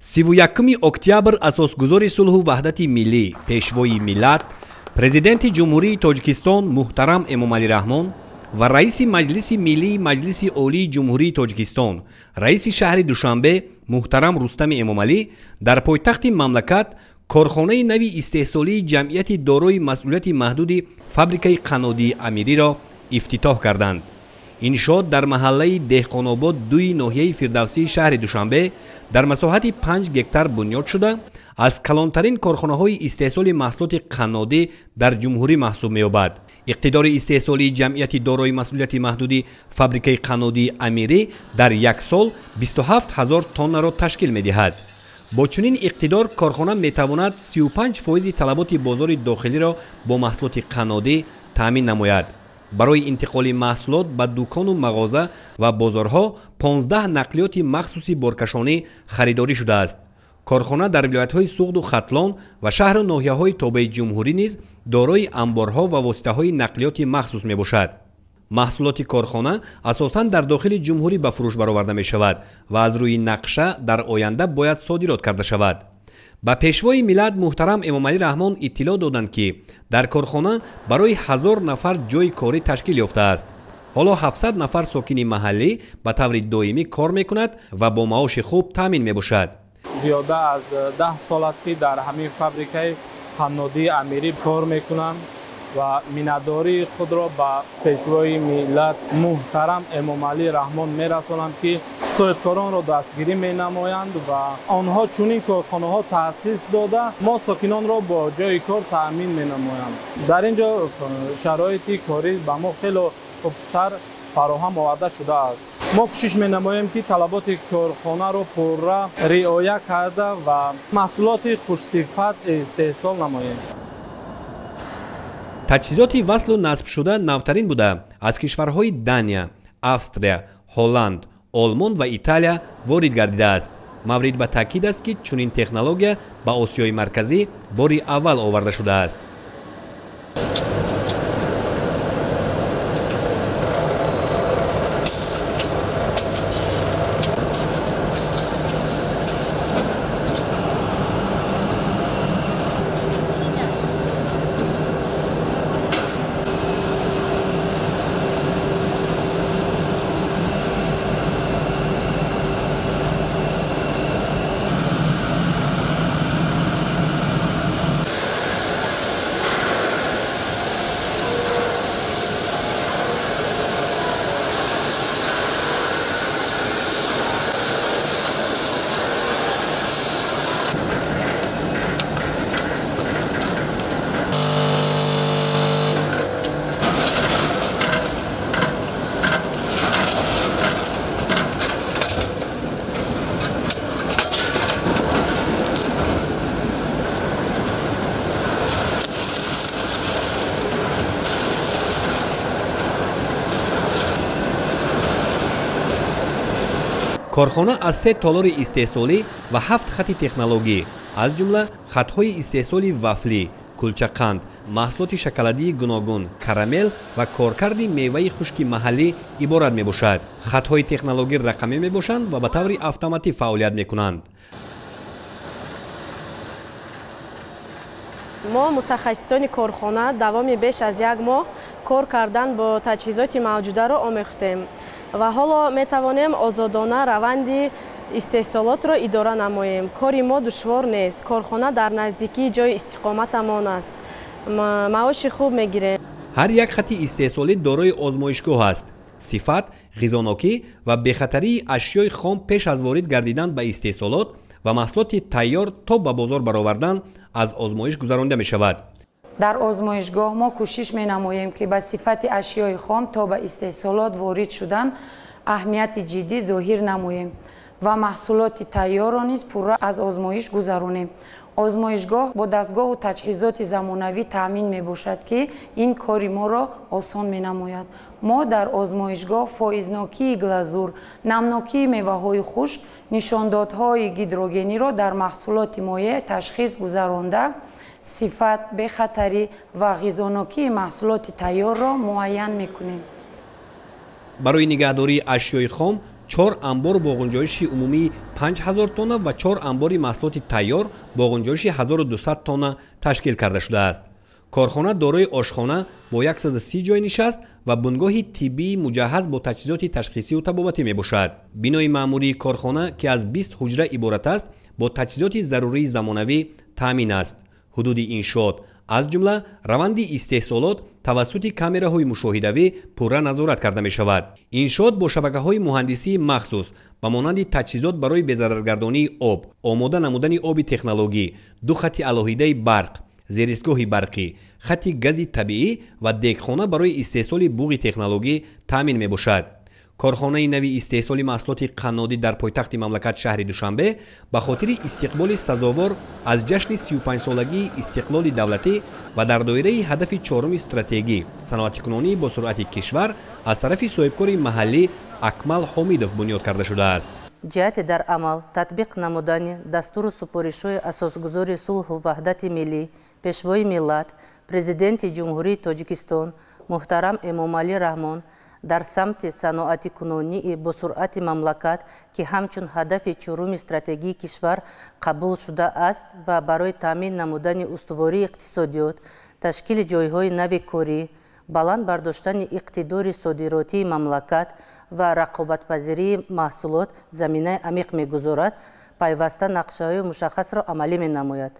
31 октябр асосгузори сулҳу ваҳдати миллӣ, пешвои миллат, президенти Ҷумҳурии Тоҷикистон муҳтарам Эмомалӣ Раҳмон ва раиси Маҷлиси Миллии Маҷлиси Олии Ҷумҳурии Тоҷикистон, раиси шаҳри Душанбе муҳтарам Рустами Эмомалӣ дар пойтахти мамлакат корхонаи нави истеҳсолии ҷамъияти дорои масъулияти маҳдуди фабрикаи қаннодии Амириро ифтитоҳ карданд. Иншоот дар маҳаллаи Деҳқонобод дуи ноҳияи Фирдавсии шаҳри Душанбе дар масоҳати 5 гектар бунёд шуда, аз калонтарин корхонаҳои истеҳсоли маҳсулоти қаннодӣ дар ҷумҳурӣ маҳсуб меёбад. Иқтидори истеҳсолии ҷамъияти дорои масъулияти маҳдуди фабрикаи қаннодии Амирӣ дар як сол 27 ҳазор тоннаро ташкил медиҳад. Бо чунин иқтидор корхона метавонад 35% талаботи бозори дохилиро бо маҳсулоти қаннодӣ таъмин намояд. Барои интиқоли маҳсулот ба дукону мағоза ва бозорҳо 15 нақлиёти махсуси боркашонӣ харидорӣ шудааст. Корхона дар вилоятҳои Суғду Хатлон ва шаҳру ноҳияҳои тобеи ҷумҳурӣ низ дорои амборҳо ва воситаҳои нақлиёти махсус мебошад. Маҳсулоти корхона асосан дар дохили ҷумҳурӣ ба фурӯш бароварда мешавад ва аз рӯи нақша дар оянда бояд содирот карда шавад. Ба пешвои миллат муҳтарам Эмомалӣ Раҳмон иттилоъ доданд, ки дар корхона барои 1000 нафар ҷойи корӣ ташкил ёфтааст. Ҳоло 700 нафар сокини маҳаллӣ ба таври доимӣ кор мекунад ва бо маоши хуб таъмин мебошад. Зиёда аз 10 сол аст, ки дар ҳамин фабрикаи қаннодии Амирӣ кор мекунам ва миннатдории худро ба пешвои миллат муҳтарам Эмомалӣ Раҳмон мерасонам, ки соҳибкоронро дастгирӣ менамоянд ва онҳо чунин корхонаҳо таъсис дода, мо сокинонро бо ҷойи кор таъмин менамоянд. Дар ин ҷо шароити корӣ ба мо хело хубтар фароҳам оварда шудааст. Мо кӯшиш менамоем, ки талаботи корхонаро пурра риоя карда ва маҳсулоти хушсифат истеҳсол намоем. Таҷҳизоти васлу насбшуда навтарин буда, аз кишварҳои Дания, Австрия, Ҳолланд, Олмон ва Италия ворид гардидааст. Маврид ба таъкид аст, ки чунин технология ба Осиёи Марказӣ бори аввал оварда шудааст. Корхона аз 3 толори истеҳсолӣ ва 7 хати технологӣ, аз ҷумла хатҳои истеҳсоли вафлӣ, кулчақанд, маҳсулоти шоколадии гуногун, карамел ва коркарди меваи хушки маҳаллӣ иборат мебошад. Хатҳои технологӣ рақамӣ мебошанд ва ба таври автоматӣ фаъолият мекунанд. Мо мутахассисони корхона давоми беш аз як моҳ кор кардан бо таҷҳизоти мавҷударо омӯхтем ва ҳоло метавонем озодона раванди истеҳсолотро идора намоем. Кори мо душвор нест. Корхона дар наздикии ҷойи истиқоматамон аст. Маоши хуб мегирем. Ҳар як хати истеҳсолӣ дорои озмоишгоҳ аст. Сифат, ғизонокӣ ва бехатарии ашёи хом пеш аз ворид гардидан ба истеҳсолот ва маҳсулоти тайёр то ба бозор баровардан аз озмоиш гузаронда мешавад. Дар озмоишгоҳ мо кӯшиш менамоем, ки ба сифати ашёи хом то ба истеҳсолот ворид шудан аҳамияти ҷиддӣ зоҳир намоем ва маҳсулоти тайёрро низ пурра аз озмоиш гузаронем. Озмоишгоҳ бо дастгоҳу таҷҳизоти замонавӣ таъмин мебошад, ки ин кори моро осон менамояд. Мо дар озмоишгоҳ фоизнокии глазур, намнокии меваҳои хушк, нишондодҳои гидрогениро дар маҳсулоти моеъ ташхис гузаронда, сифат, бехатарӣ ва ғизонокии маҳсулоти тайёрро муайян мекунем. Барои нигаҳдории ашёи хом 4 анбор бо ғунҷоиши умумии 5000 тонна ва 4 анбори маҳсулоти тайёр бо ғунҷоиши 1200 тонна ташкил карда шудааст. Корхона дорои ошхона бо 130 ҷой нишаст ва бунгоҳи тиббии муҷаҳҳаз бо таҷҳизоти ташхисию табобатӣ мебошад. Бинои маъмурии корхона, ки аз 20 ҳуҷра иборат аст, бо таҷҳизоти зарурии замонавӣ таъмин аст. Ҳудуди иншоот, аз ҷумла раванди истеҳсолот, тавассути камераҳои мушоҳидавӣ пурра назорат карда мешавад. Иншоот бо шабакаҳои муҳандисии махсус ба монанди таҷҳизот барои безараргардонии об, омода намудани оби технологӣ, 2 хати алоҳидаи барқ, зеристгоҳи барқӣ, хати гази табиӣ ва дегхона барои истеҳсоли буғи технологӣ таъмин мебошад. Корхонаи нави истеҳсоли маҳсулоти қаннодӣ дар пойтахти мамлакат шаҳри Душанбе ба хотири истиқболи сазовор аз ҷашни 35-солагии истиқлоли давлатӣ ва дар доираи ҳадафи чоруми стратегӣ саноатикунонии бо суръати кишвар аз тарафи соҳибкори маҳаллӣ Акмал Ҳомидов бунёд карда шудааст. Ҷиҳати дар амал татбиқ намудани дастуру супоришҳои асосгузори сулҳу ваҳдати миллӣ, пешвои миллат, президенти Ҷумҳурии Тоҷикистон муҳтарам Эмомалӣ Раҳмон дар самти саноатикунонии босуръати мамлакат, ки ҳамчун ҳадафи чоруми стратегии кишвар қабул шудааст ва барои таъмин намудани устувории иқтисодиёт, ташкили ҷойҳои нави корӣ, баланд бардоштани иқтидори содиротии мамлакат ва рақобатпазирии маҳсулот заминаи амиқ мегузорад, пайваста нақшаҳои мушаххасро амалӣ менамояд.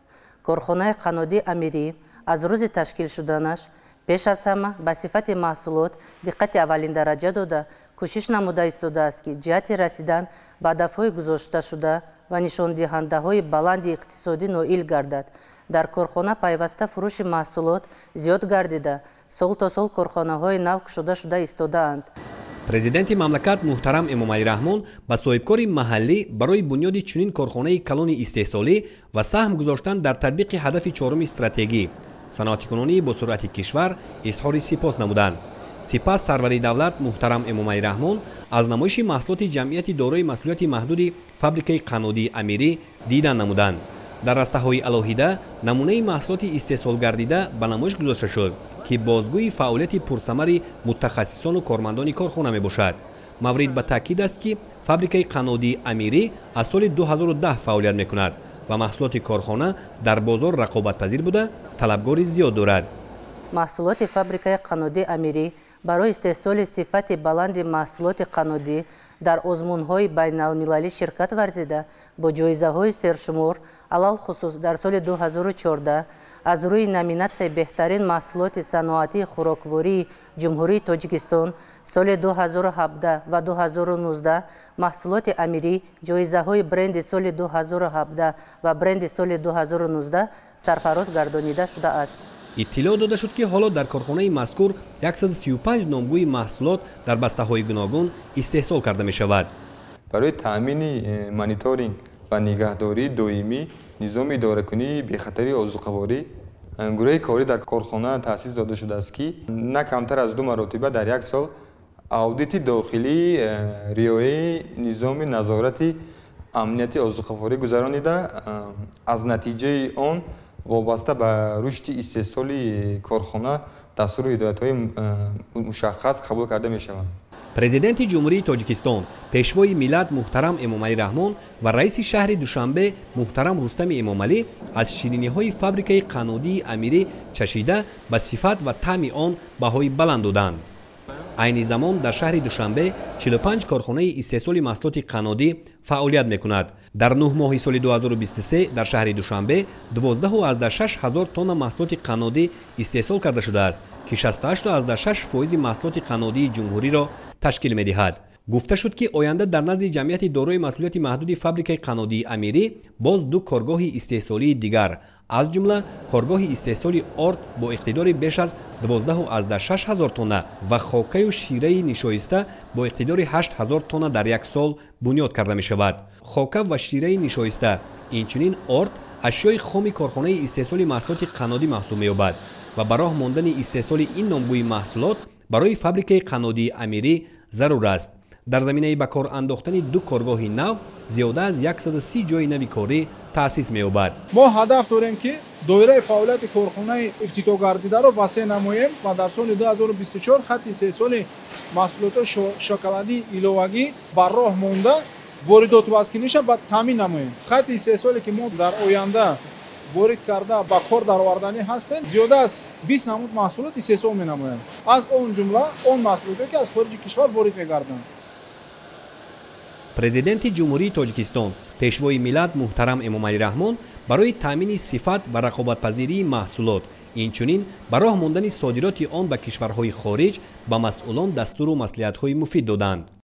Корхонаи қаннодии Амирӣ аз рӯзи ташкил шуданаш пеш аз ҳама ба сифати маҳсулот диққати аввалиндараҷа дода, кӯшиш намуда истодааст, ки ҷиҳати расидан ба ҳадафҳои гузошташуда ва нишондиҳандаҳои баланди иқтисодӣ ноил гардад. Дар корхона пайваста фурӯши маҳсулот зиёд гардида, сол то сол корхонаҳои нав кушода шуда истодаанд. Президенти мамлакат муҳтарам Эмомалӣ Раҳмон ба соҳибкори маҳаллӣ барои бунёди чунин корхонаи калони истеҳсолӣ ва саҳм гузоштан дар татбиқи ҳадафи чоруми стратегӣ саноатикунонии бо суръати кишвар изҳори сипос намуданд. Сипас сарвари давлат муҳтарам Эмомалӣ Раҳмон аз намоиши маҳсулоти ҷамъияти дорои масъулияти маҳдуди фабрикаи қаннодии Амирӣ дидан намуданд. Дар растаҳои алоҳида намунаи маҳсулоти истеҳсолгардида ба намоиш гузошта шуд, ки бозгӯи фаъолияти пурсамари мутахассисону кормандони корхона мебошад. Маврид ба таъкид аст, ки фабрикаи қаннодии Амирӣ аз соли 2010 фаъолият мекунад ва маҳсулоти корхона дар бозор рақобатпазир буда, талабгори зиёд дорад. Маҳсулоти фабрикаи қаннодии Амирӣ барои истеҳсоли сифати баланди маҳсулоти қаннодӣ дар озмунҳои байналмилалӣ ширкат варзида, бо ҷоизаҳои сершумор, алалхусус дар соли 2014 аз рӯи номинатсияи беҳтарин маҳсулоти саноатии хӯроквории Ҷумҳурии Тоҷикистон соли 2017 ва 2019 маҳсулоти Амирӣ ҷоизаҳои бренди соли 2017 ва бренди соли 2019 сарфароз гардонида шудааст. Иттилоъ дода шуд, ки ҳоло дар корхонаи мазкур 135 номгӯи маҳсулот дар бастаҳои гуногун истеҳсол карда мешавад. Барои таъмини мониторинг ва нигаҳдории доимӣ низоми идоракунии бехатарии озуқаворӣ гурӯҳи корӣ дар корхона таъсис дода шудааст, ки на камтар аз 2 маротиба дар як сол аудити дохилии риояи низоми назорати амнияти озуқаворӣ гузаронида, аз натиҷаи он вобаста ба рушди истеҳсоли корхона дастуру ҳидоятҳои мушаххас қабул карда мешаванд. Президенти Ҷумҳурии Тоҷикистон, пешвои миллат муҳтарам Эмомалӣ Раҳмон ва раиси шаҳри Душанбе муҳтарам Рустами Эмомалӣ аз шириниҳои фабрикаи қаннодии Амирӣ чашида ба сифат ва таъми он баҳои баланд доданд. Айни замон дар шаҳри Душанбе 45 корхонаи истеҳсоли маҳсулоти қаннодӣ фаъолият мекунад. Дар 9 моҳи соли 2023 дар шаҳри Душанбе 12,6 ҳазор тонна маҳсулоти қаннодӣ истеҳсол карда шудааст, ки 68,6% маҳсулоти қаннодии ҷумҳуриро ташкил медиҳад. Гуфта шуд, ки оянда дар назди ҷамъияти дорои масъулияти маҳдуди фабрикаи қаннодии Амирӣ боз 2 коргоҳи истеҳсолии дигар, аз ҷумла коргоҳи истеҳсоли орд бо иқтидори беш аз 12,6 ҳазор тонна ва хокаю шираи нишоиста бо иқтидори 8 ҳазор тонна дар як сол бунёд карда мешавад. Хока ва шираи нишоиста, инчунин орд ашёи хоми корхонаи истеҳсоли маҳсулоти қаннодӣ маҳсуб меёбад ва ба роҳ мондани истеҳсоли ин номгӯи маҳсулот барои фабрикаи қаннодии Амирӣ зарур аст. Дар заминаи ба кор андохтани 2 коргоҳи нав зиёда аз 130 ҷойи нави корӣ Таъсис меёбад. Мо ҳадаф дорем, ки доираи фаъолияти корхонаи ифтитоҳгардидаро васеъ намоем ва дар соли 2024 хатти истеҳсоли маҳсулотҳои шоколадии иловагӣ ба роҳ монда, воридоту вазкуниша ба таъмин намоем. Хатти истеҳсоле, ки мо дар оянда ворид карда, ба кор дароварданӣ ҳастем, зиёда аз 20 намуд маҳсулот истеҳсол менамояд, аз он ҷумла он маҳсулоте, ки аз хориҷи кишвар ворид мегарданд. Президенти Ҷумҳурии Тоҷикистон, Пешвои миллат муҳтарам Эмомалӣ Раҳмон барои таъмини сифат ва рақобатпазирии маҳсулот, инчунин ба роҳ мондани содироти он ба кишварҳои хориҷ ба масъулон дастуру маслиҳатҳои муфид доданд.